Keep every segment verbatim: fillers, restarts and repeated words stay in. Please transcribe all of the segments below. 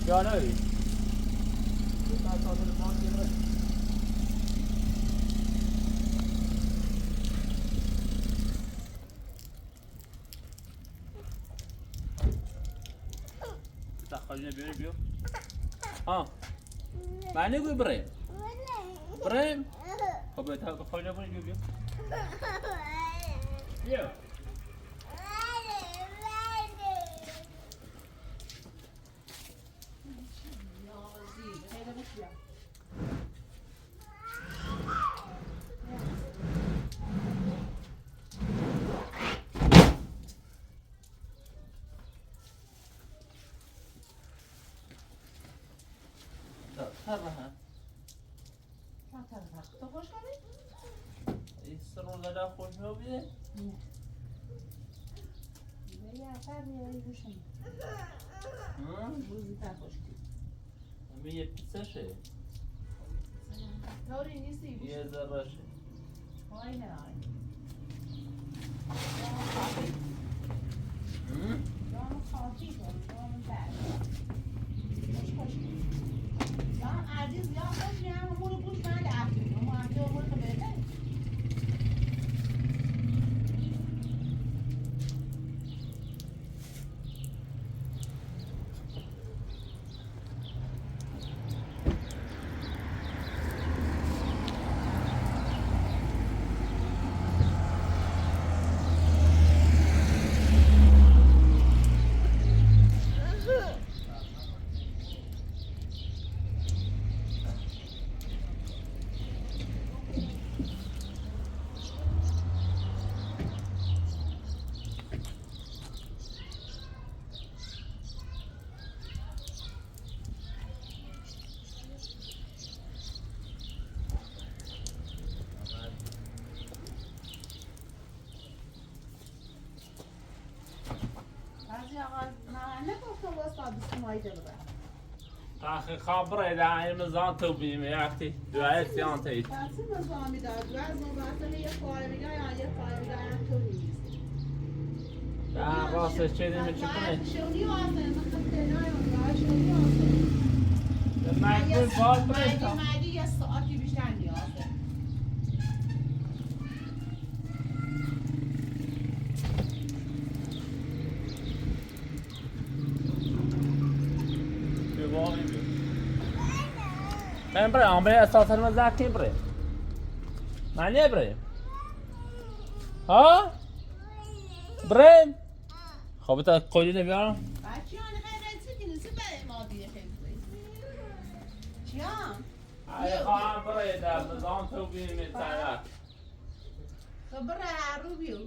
ها. معنی گوی بریم. بریم. خب، تا خب، خب، بیا، بیا. بیا. ترها. ترها. تو خوش کنی؟ این سر رو لدا خوش نبیه؟ نه. یا سر یا گوشم. ها؟ روزی تا خوش کنی. همین یه پیتزا شه. طوری نیستی، یه ذره شه. آی نه، آی. هم؟ جام خاکی کن، جام بر. خوش خوش. یا عزیز، یا خوش، یا همون رو گوش من ده اخی. اما هم که اون رو بده. بعضی آقا محله گفتم باز تا بیست ماهی داره. آخه خبره ده این مزان تو بیم یختی. دعایت یان تایید. تقسیم مزان می‌داد. بعض ما مثلا یه فارمیدای، یه فارمیدای هم تو نیست. نه، راستش چه دیمه چه کنه؟ شونی واسه، من خب تنهایی اون، شونی واسه. مجبور باز مجبور، مجبور یه ساعتی بیشتر نیازه. من برای آمبرای اساسا من زاکیم برای. من نه برای. ها؟ برای؟ خب، تا کلی نمیارم. بچه‌ها، خیلی چی کنی؟ سه برای ما دیگه خیلی. چیا؟ آره، خواهم برای در نظام تو بینیم می‌تونه. خب، برای هر رو بیو.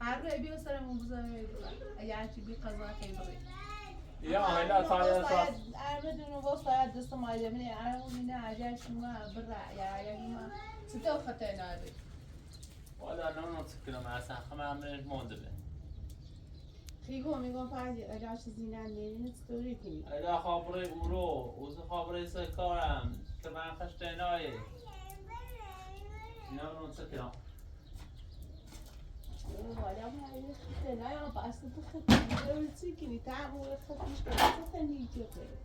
هر رو بیو سرمون بزنم. اگه هرچی بی قضا خیلی برای. یا، حالا تا یا ساعت. ارمه دونو با ساعت دست ما یمنی. ارمه دینه اجا شما برا. یا، اجا شما. چطور خطر نداری؟ والا نمی‌دونم چی کنم، اصلاً همه همه مونده به. خیلی می‌گم پردی، اجا چه زینه نینه چطوری کنی؟ اجا خبره اورو، اوز خبره سکارم، که من خشته نایه. نمی‌دونم چی کنم. والا ما یه خیلی نه، یا بس تو خیلی چی کنی؟ تا بو خیلی خیلی نیجه کنی.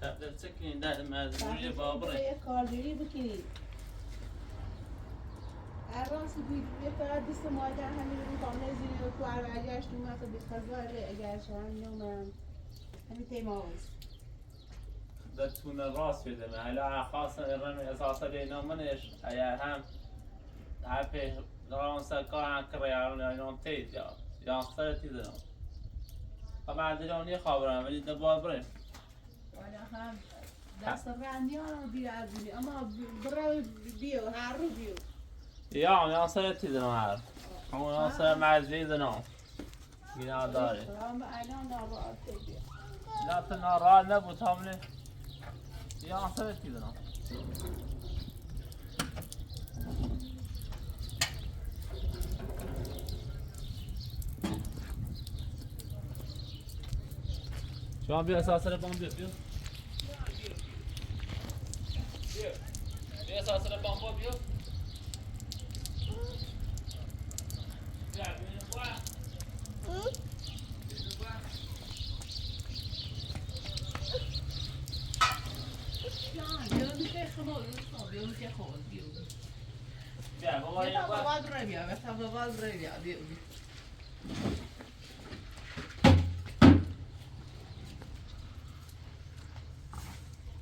قبل چه کنی؟ در مجبوری بابره. یه کارگری بکنی. هر راست بگی، یه فقط دست ما در همین رو کامل زیر تو هر برگشت اومد و به خزر اگر شما نومم. همین تیماویز. دەتونە ڕاست پێ دەمێ هەلا خاصە ڕێمێ ئەساسە لێ ناو منێش ئەیا هەم هەر پێ ڕاوەن سەر کار هەم کڕێ یارۆن یارۆن تێ یا یان سەرەتی دەنەوە ئەمە دەلۆنی خاوەران وەلی دەبا بڕێ. وەلا هەم دەستە ڕانیان بیرازی ئەما بڕە بیو هەڕوو بیو. یا یان سەرەتی دەنەوە هەر هەموو یان سەر مەزی دەنەوە. گناهداری. لا تو ناراحت نبود همونه. یا آخرت کی دارم. شما بیا ساسر بام بیا بیا. بیا. بیا ساسر بام بیا. بیا بیا. بیا. Bea, vă mai ia. Bea, vă mai ia.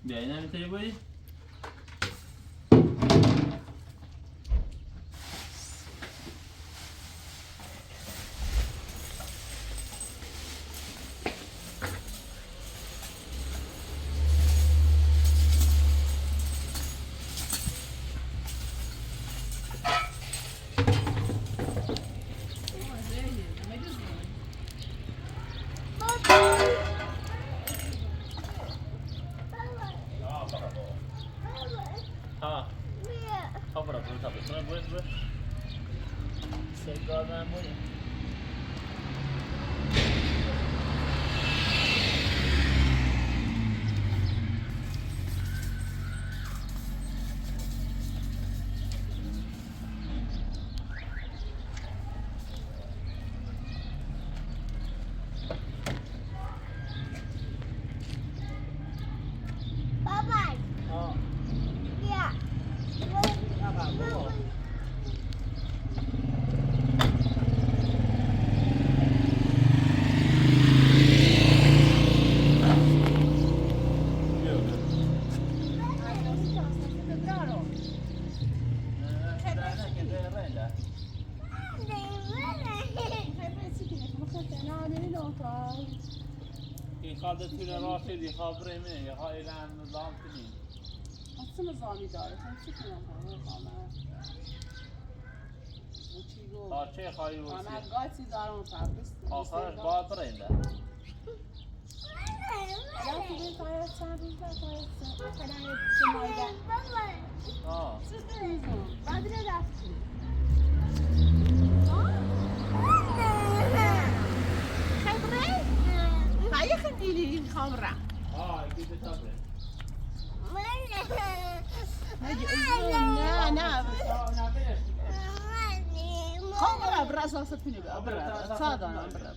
Bea, n-am întrebat? Ha. Fă fără, fără, fără, fără, fără, fără. Să-i doarme în mâini. Baba. Ah. Ia. Ia, baba. Îi ha de tine roase, îi ha vreme, îi ha elan, lan tine. Aslında zami dare, sen sıkın ama, ama. Ha, ce ha, eu. Ama gați dar un papis. Ha, ha, ba prende. Ia cu vei care ți-am dus, da, care ți-am, care ai ce mai da. Ah. Să stăm, nu, ba de la. Hai, vrei? Hai, e când e în camera. Ah, e bine, da, vrei. Na, na. Xamra, bırak, zaten tüne, bırak, bırak,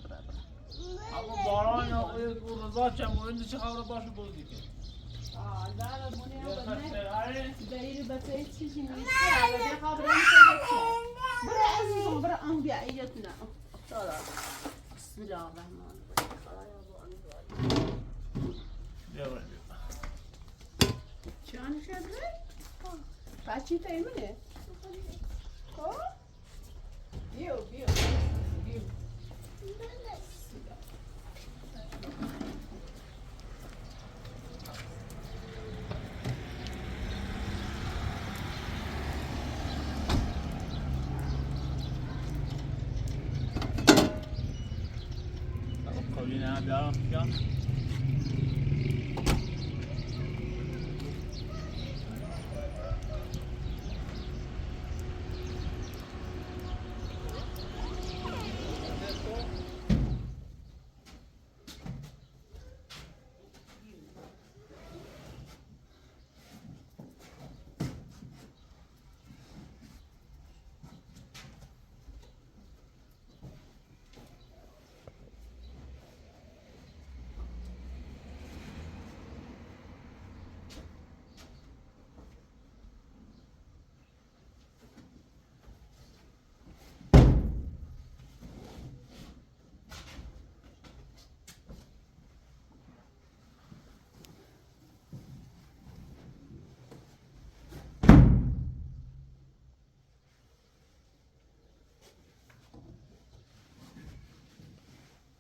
bırak. Ama baran ya, o, o Rıza Çamur'un dışı xamra başı bozdu ki. Aa, daha da bu ne yapalım? Dayırı batayı çizim. Bırak, azizim, bırak, an bir ayetine. Bismillahirrahmanirrahim. Canı şöyle. Kaçı temine? Ko? Биу, биу, биу. Qawlîna bîya.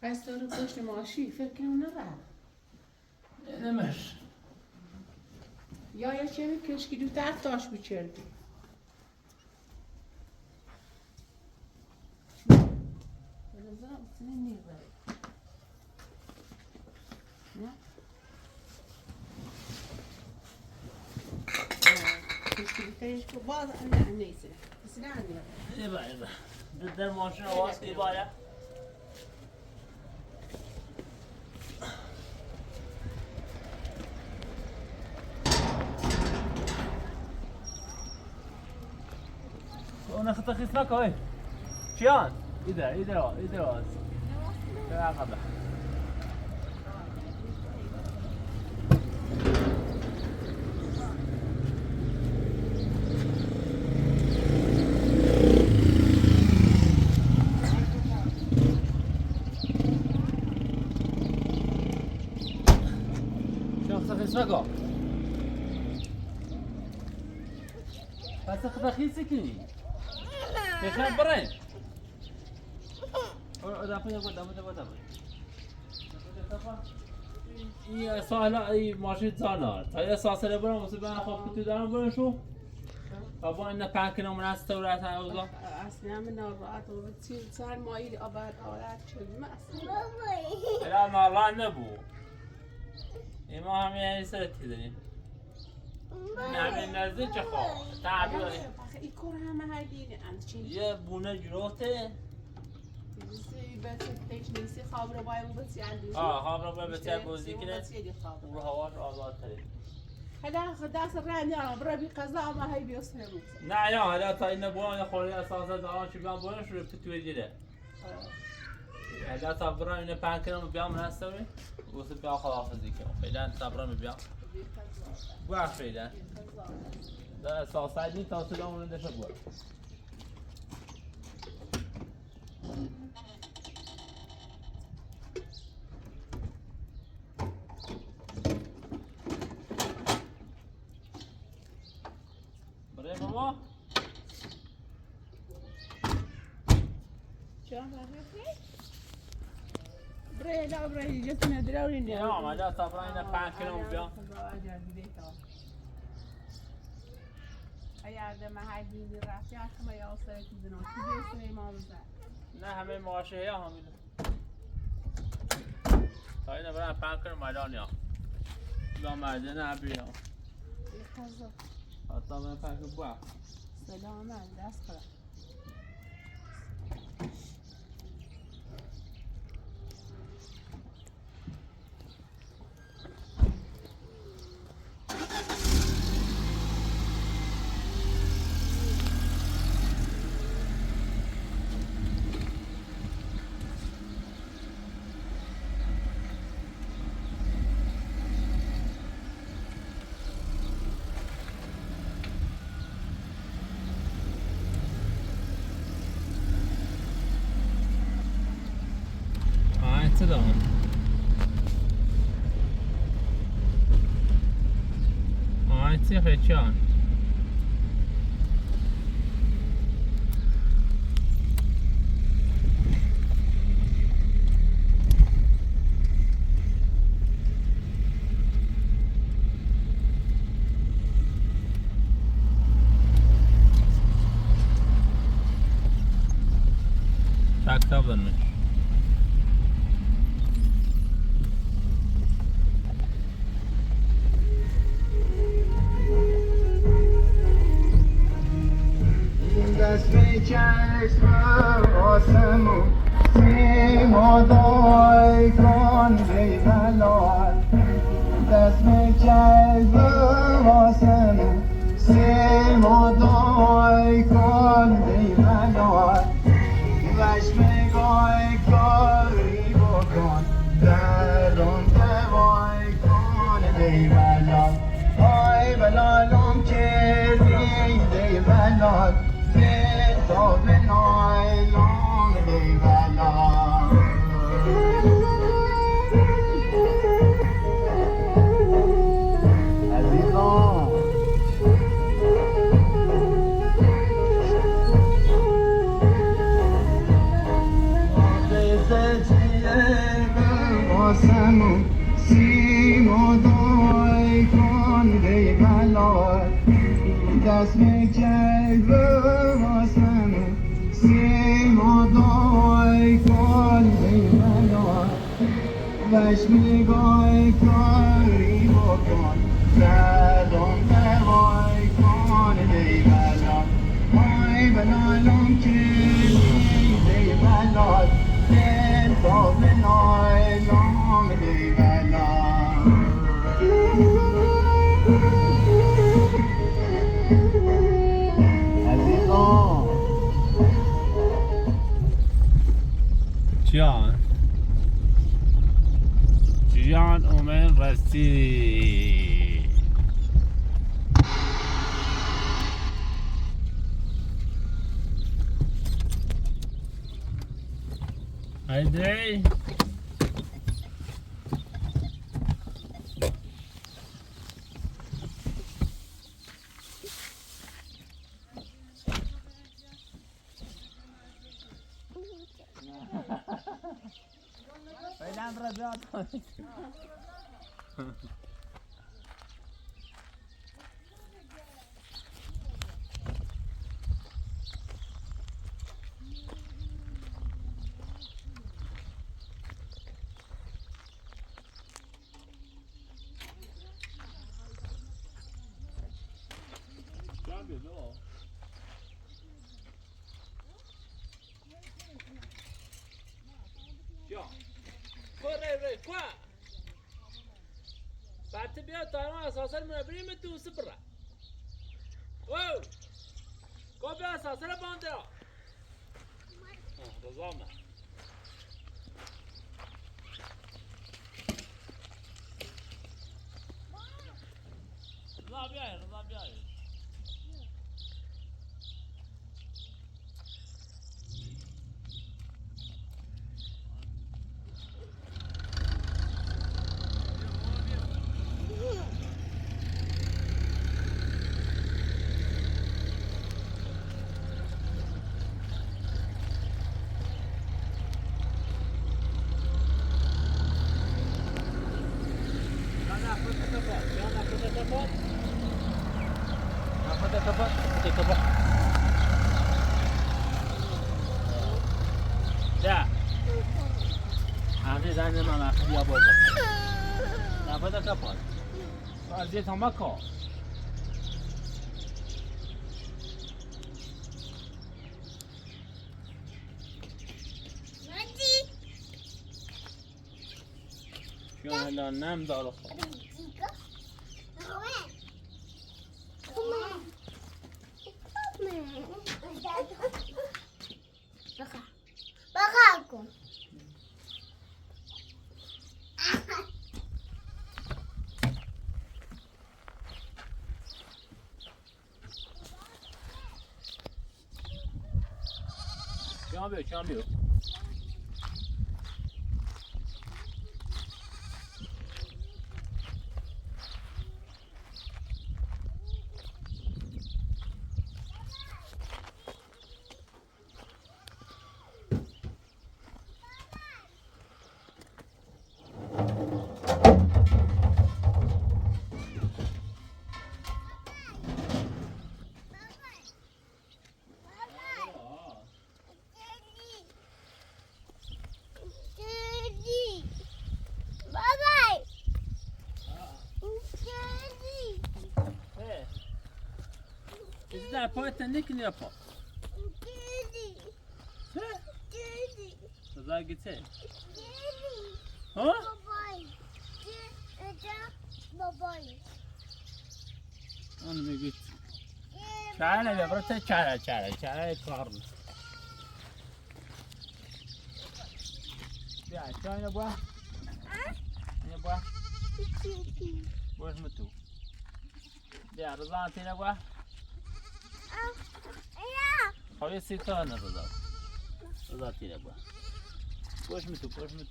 Hai să rupăște mașini, fel că nu era. Ne mergi. Ia, ia ce mic, că știi, du-te, atași cu cel. Neyse. Eba, eba. Dede maşına bak, eba ya. Ona xıtı xisna koy. Çiyan. İde, ide o, ide o. Beraber. Passa que daqui, Siquinho. Deixa eu abrir. Ora, ora, apanha, aguenta, aguenta, aguenta. Ia, só lá, e mostra de zona. Tá aí, só celebrar, você vai na Copa de Tudo, não vai, show? Tá bom, ainda para que não me nasce, tá, tá, tá. Asnamna rahat, o tsiv tsar moil abar awrat chulmas. Ela não lá, não, bu. E mamãe aí, será que tem? Nabê, nabê, ce xo? Tabii. Î kora me hai bine, am ce? E bună, girote? Î bătse pe aici, îi se xabră, bai, îl bătse, a, xabră, bai, bătse, a, bătse, bătse de xabră. Ur hava, a, la tare. Hai da, hai da, să vrea, ne-am, vrei, ca să am, hai, bine, să ne duc. Na, ia, hai da, tai ne bună, ne xore, să, să, să, și bine, bună, și pe tu e gire. Ela sabra, ne pankina, mă beam în asta, mă? O să beau, halas, să zic eu. Păi, da, sabra, mă beam. Gua, păi, da. Da, sau stai din, sau să dau unul de șăgură. Bravo, mă! Ce am făcut? Bre, da, bre, ce să ne dreu din el. Nu, mă, da, să vrei ne pankina, mă beam. Aia de mai hai din rația, că mai iau să-i cu din ochi. De să-i mă amuzat. Na, hai, mă, așa e, am. Hai, ne vrei pankina, mă, da, ne-am. Doamna, de n-abia. E cază. Asta mea pankina, bă. Să dau mea, de asta. Ai, ce da? Ai, ce făceam? Так, табанны. Desmeyeceğiz bu olsun, simo doy kon deyvelar. Desmeyeceğiz bu olsun, simo doy kon deyvelar. Veš me goj kori bokon, derdon te voj kon deyvelar. Ay belalom kedi dey belal, de to benoy lom dey belal. Azizon. Simo doy kon dey belal, das me çevre vasem. Simo doy kon dey belal, veš me goj kori bokon, derdon te voj kon dey belal. Ay belalom kedi dey belal, de to benoy lom dey belal. Azizon. Can. Can Omen Resti. Haydi. Corre, corre, qua! Parte bien, t'as un ascenseur, mais après, mais tout, c'est pas. Oh! Combien ça, c'est la bande là? Ah, regarde. Regarde bien, regarde bien. Da. Ani zane mana ya bobo. Na fata kapot. Azi tamako. Şuna da nem dolu. Baka. Baka ako. Champion, champion. Is that a point and Nick in your pop? Huh? Daddy. Daddy. Daddy. Huh? Bye-bye. Daddy. Bye-bye. Onu bir git. Çare de burası çare, çare, çare karnı. Ya, çay ne bu? Ne bu? Boş mu tu? Ya, Rıza, tine bu. Xavier, sit-toi, Rıza. Rıza, tine bu. Boş mu tu, boş mu tu?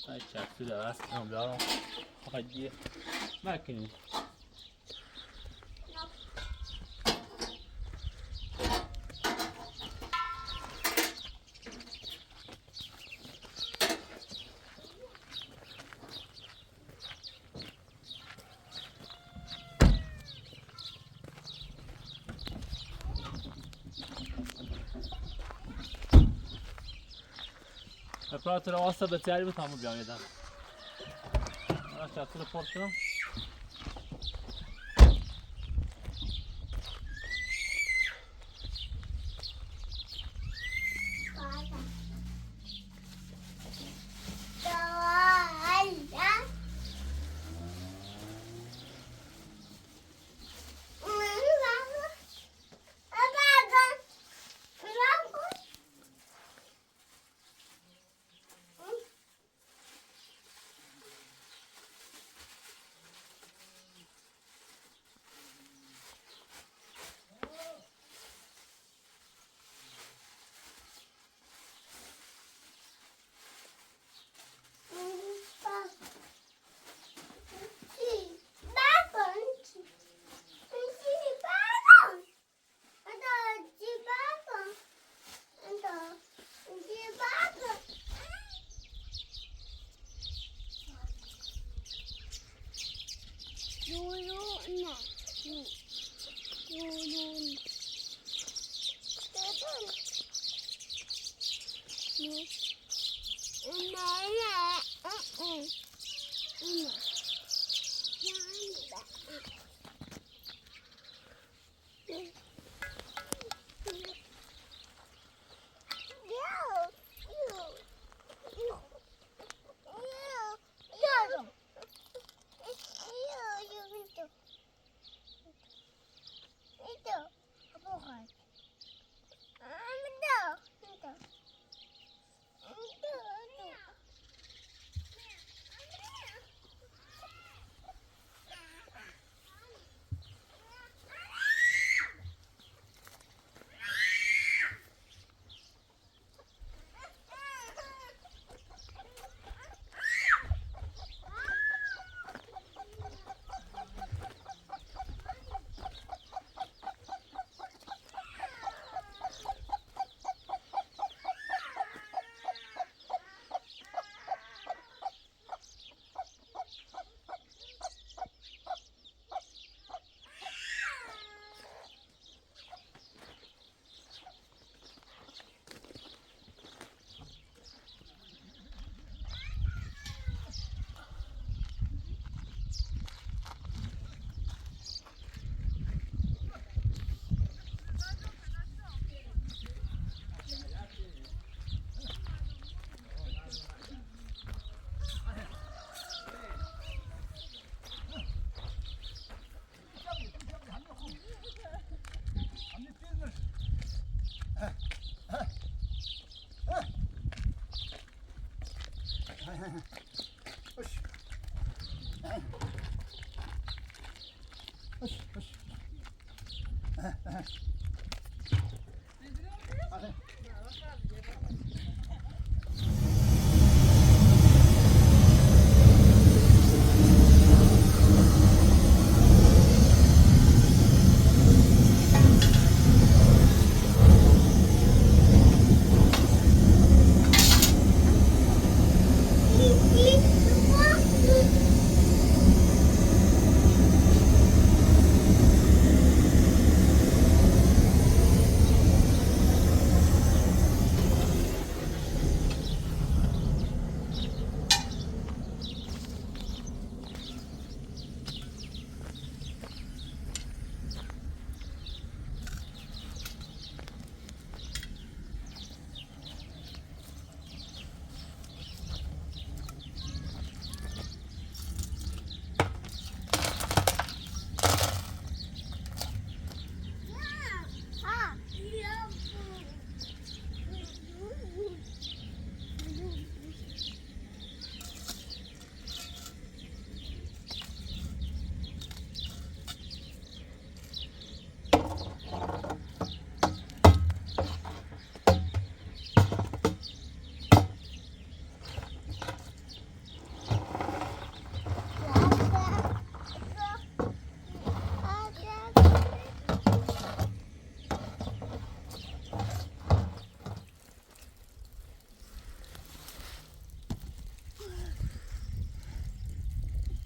Ai, Tiago, filha, lá, não, não. Olha, máquina. Tura tura wasa da tiyari mi tamam ya da. Acha tura portu.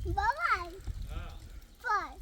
Бабай. Бай.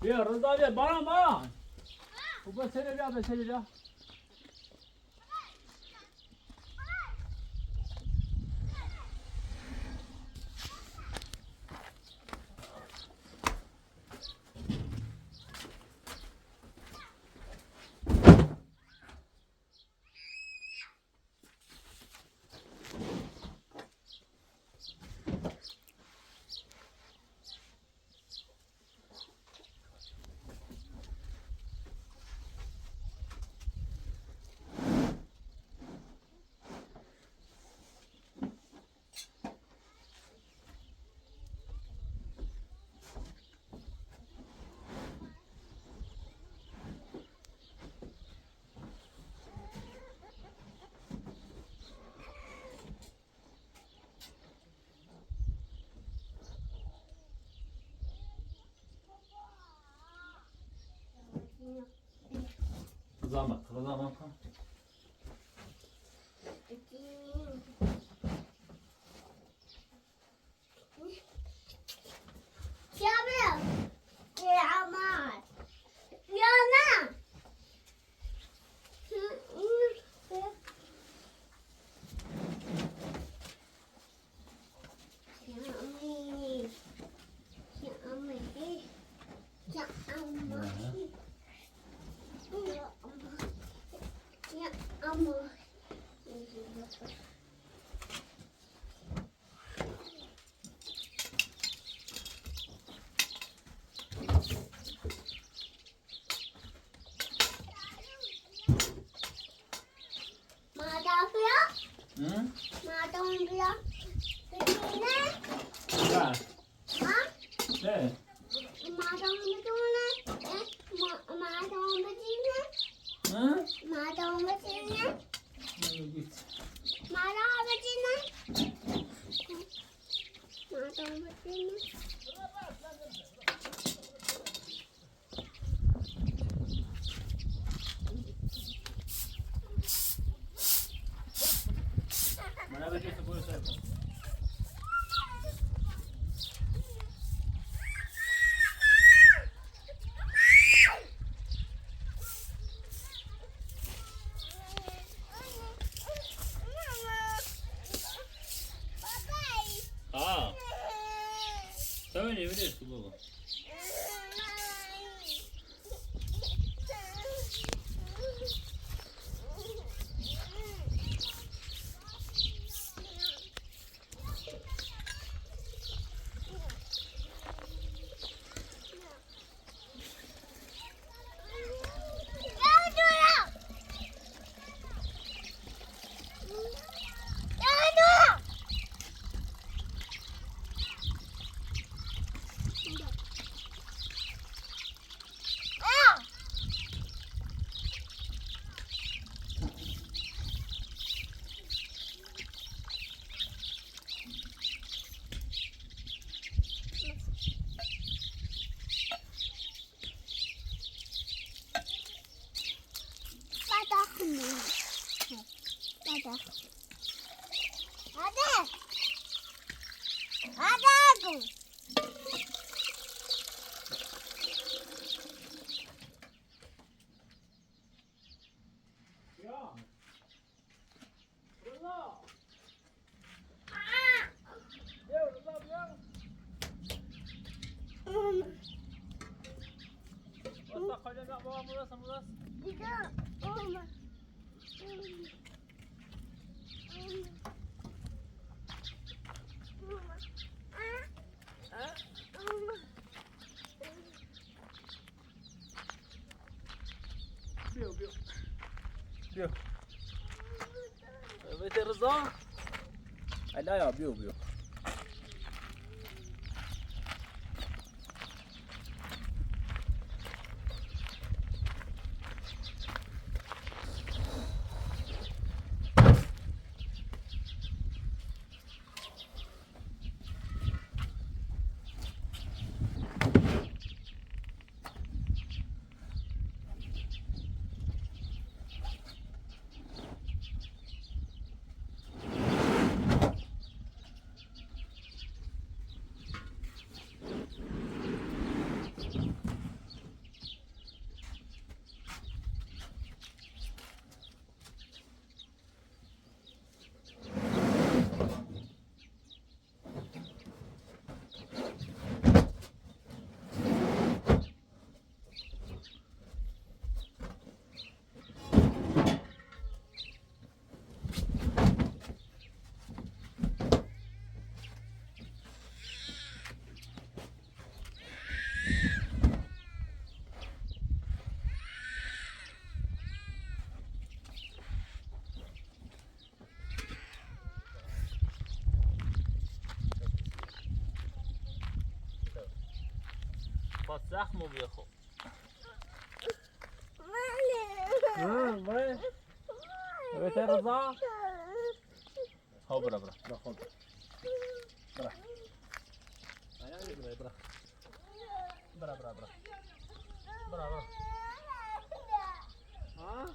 Via, Rosalia, bara, ma! Uba, sere via, be, sere via. Зама, зама. М? Да. Э. М? А. Давай, не врежь, глупо. Биу, биу. Биу. Ветерзо. Ай, да, я, биу, биу. Пацах му бехо. А, май. Ветер за. Хо, бра, бра, бра, хо. Бра. Ай, ай, бра, бра. Бра, бра, бра. Бра, бра. А?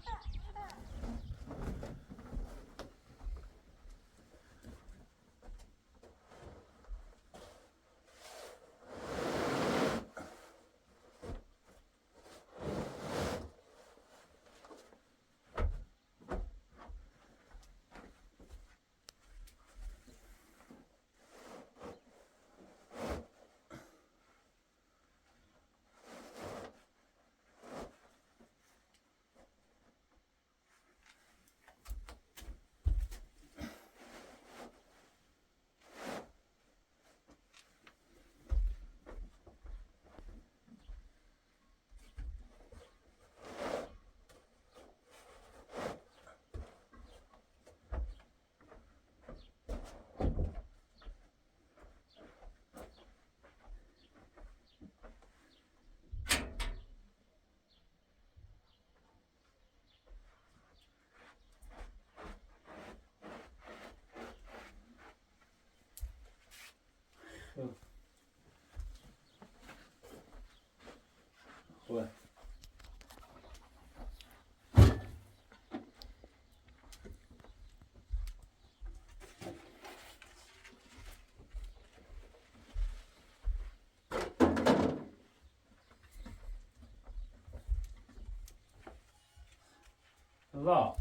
Là.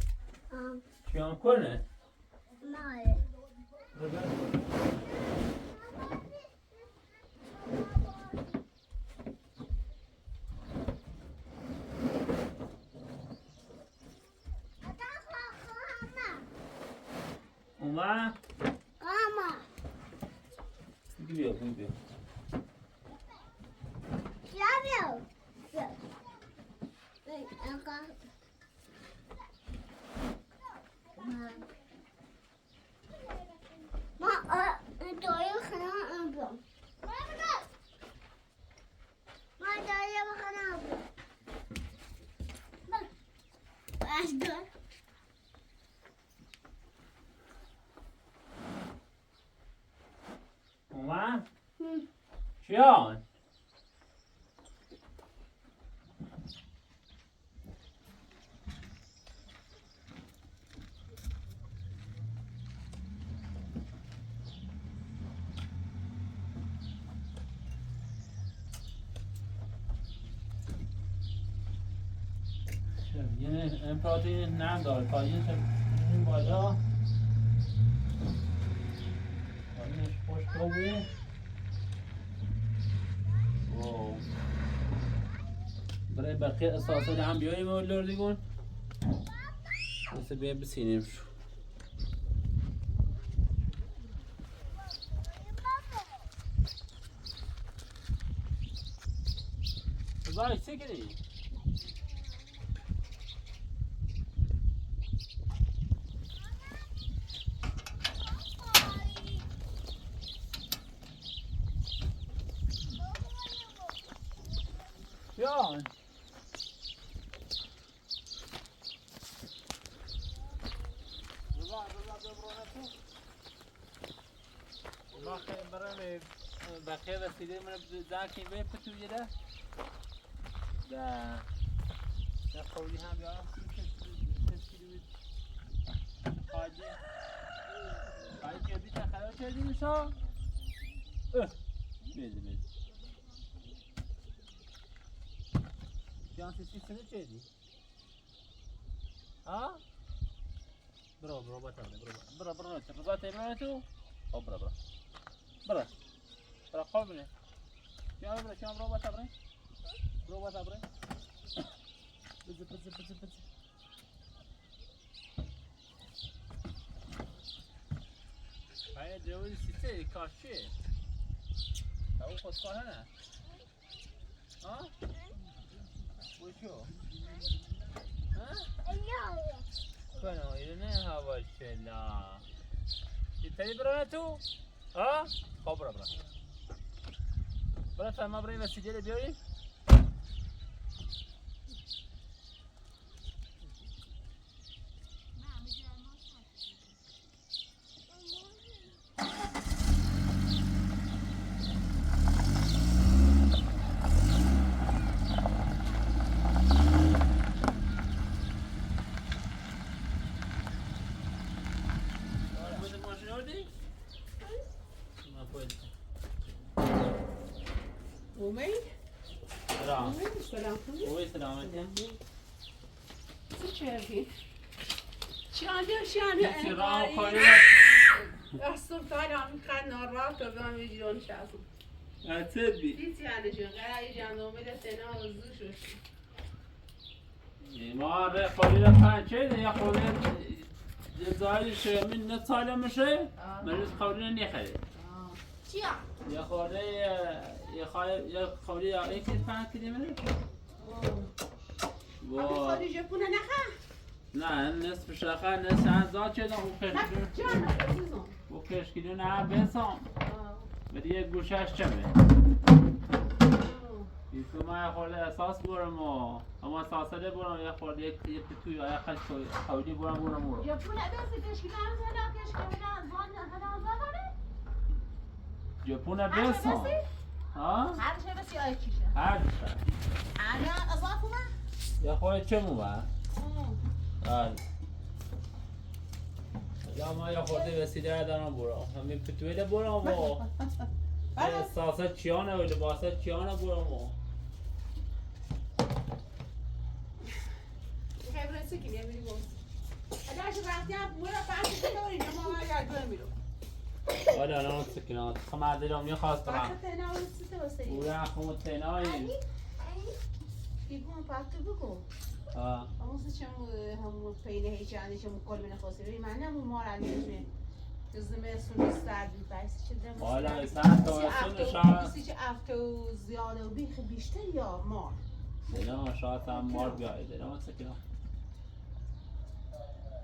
Ah. Tu es en colère? Male. Regarde. On va? Calma. Good girl, good girl. Love you. Yes. Wait, I got Ma, ma, eh, do you have a broom? Ma, do you have a broom? That's good. Oma? Hm. John? Yine en protein nerede var? Protein tek bizim bacağı. Yine boş kalmıyor. Wow. Buraya bakıyor, esasında hem bir oyun oynuyor diyor. Nasıl bir, bir sinir. Vay, çekil. Ya. Bırak, bırak, bırak. Bakhe, bırak, bakhe, Vasile, bırak, zaki ve putu yere. Da. Da, kavli ham ya. Hadi. Hadi, bir dakika, ötedin mi sağ? Öh. Bildi, bildi. Can sesi seni çekti. Ha? Bro, bro, bata, bro, bro, bro, bro, bro, bata, bro, tu. Oh, bro, bro. Bro. Bro, call me. Siamo, bro, siamo, bro, bata, bro. Bro, bata, bro. Pizza, pizza, pizza, pizza. Hai, devo insistere, così. Stavo qua, qua, eh. Ha? Buçu. Ha? Bueno, io ne hava cella. E te libra tu? Ha? Cobra, bra. Samba Brenda, si quiere, Biori. اومەی؟ سلام. اومەی؟ سلام. اومەی، سلامەتی. سلام. چی کردی؟ شانه، شانه. هیچی، راه انقاری. اصلاً تا الان خیلی ناراحت و به من می‌گیرن شازم. اتبی. هیچ یعنی جون، قرار جان اومده تنها و زوش و ما ره خوری را پنچه ده، یا خوری ده زایل شه، من نه سالم شه، آه. من روز خوری را نخره. آه. چیا؟ یا خوری، یا خوری، یا خوری، یا یکی پنج کیلومتر. آه. وا. آبی خوری ژپونه نخه؟ نه، نصف شاخه، نصف هم زاد شدم، او نه، کشکیلو. جان، عزیزم. او کشکیلو نه، بسام. آه. ولی یه گوشش چمه. آه. ایسو ما یه خورده احساس برم و، اما احساسه ده برم، یه خورده، یه، یه پتوی، یه خش کوی، کولی برم، برم، برم. ژپونه بسی، کشکیلو هم زاد، کشکیلو هم زاد، نه، نه، زاد داره؟ ژپونه هر بسام. بسی؟ ها؟ هر چه بسی آی چیشه؟ هر چه. انا اضافه ما؟ یا خورده چه مو ما؟ آه. آره. یا ما یا خورده وسیله دارم برو. همین پتویله برو ما. بله. ساسه چیانه و لباسه چیانه برو ما. خبره سکی نمیری گم. اگه اشه رفتی هم برو فرض کنه اینجا ما ما یاد میرو. والا نه سکینات. خب من دلم می‌خواست برم. وقت نه اون سیته واسه. او یا خود تنایی. بیگون پاتو بگو. آه. اما سه چم هم پینه هیچ آنی چم کل من خواستیم. من نه مو مار آنی چم. زمستون سرد بود، بس چه دم والا سرد. سرد تو سی هفتاد، شاید. سی چه هفتاد و زیاده و بیخ بیشتر یا مار. نه، شاید هم مار بیایده. نه، سکینات.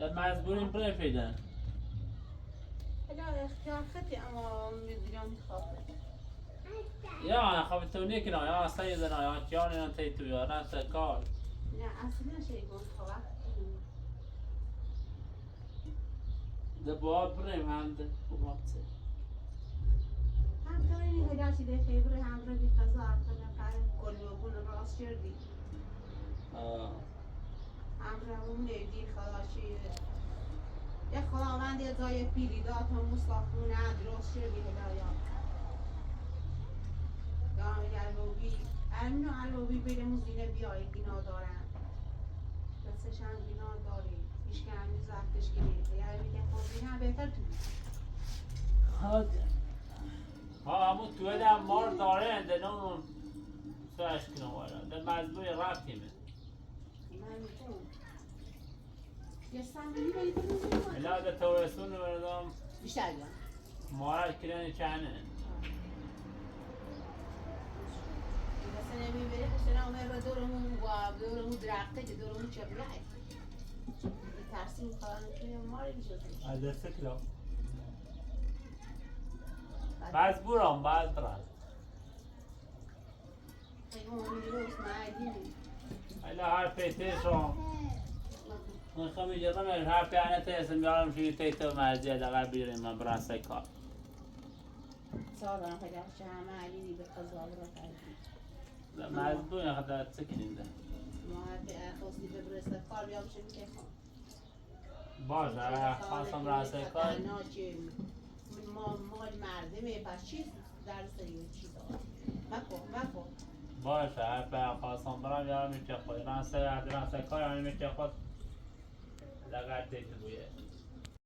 ده مجبوریم بریم پیدا. حالا اختیار خطی اما می‌دونم می‌خواد. یا، خب تو نیکنه، یا سیدنا، یا جان، یا تی تو، یا نه سکار. نه، اصلاً شی گفت خب. ده باید بریم هم ده، خب، هم چه؟ هم تو این هدایتی ده خیلی برای هم رو بی قضا کنه، قرار کلوبون راست کردی. آه. همراه اون نویدی خلاصی. یه خداوند یه جای پیری داد، هم مصطفی نه درست شدی هدایا. دام علوی، امین و علوی بین موزینه بیایی اینا دارن. دستش هم اینا داری. ایش که همین زفتش گیری. یعنی میگه خب اینا بهتر تو بی. ها، همون توی ده مار داره، ده نمون سرش کنه والا. ده مزبوری رفتیمه. من تو. یه صندلی بری بری بری. الا ده توستون مردم. بیشتر یا. مارک کردن چنه؟ مثلاً می‌بری پشت سر اون رو دورمون و دورمون درخته که دورمون چه برای. ترسیم خواهرم که ماری می‌شه. از دست کلا. بعد برم، بعد برم. الا هر پیتشون. من خمی جدم هر پیانه تیسم بیارم شوی تیتو مرزی دقیق بیریم من بران سکار. سادان خیلی همه علی به قضا برا کردی. مزبون خدا تکرینده. ما هر پی اخوصی به برسه کار بیام شمی که خان. باشه، خواستم راسته کار. خطرناکه. ما مال مردمه، پس چی درس این چی داره؟ مکن، مکن. باشه، هر به خواستم برم یا میشه خود. راسته، راسته کار یا میشه خود. لگت دیگه بویه.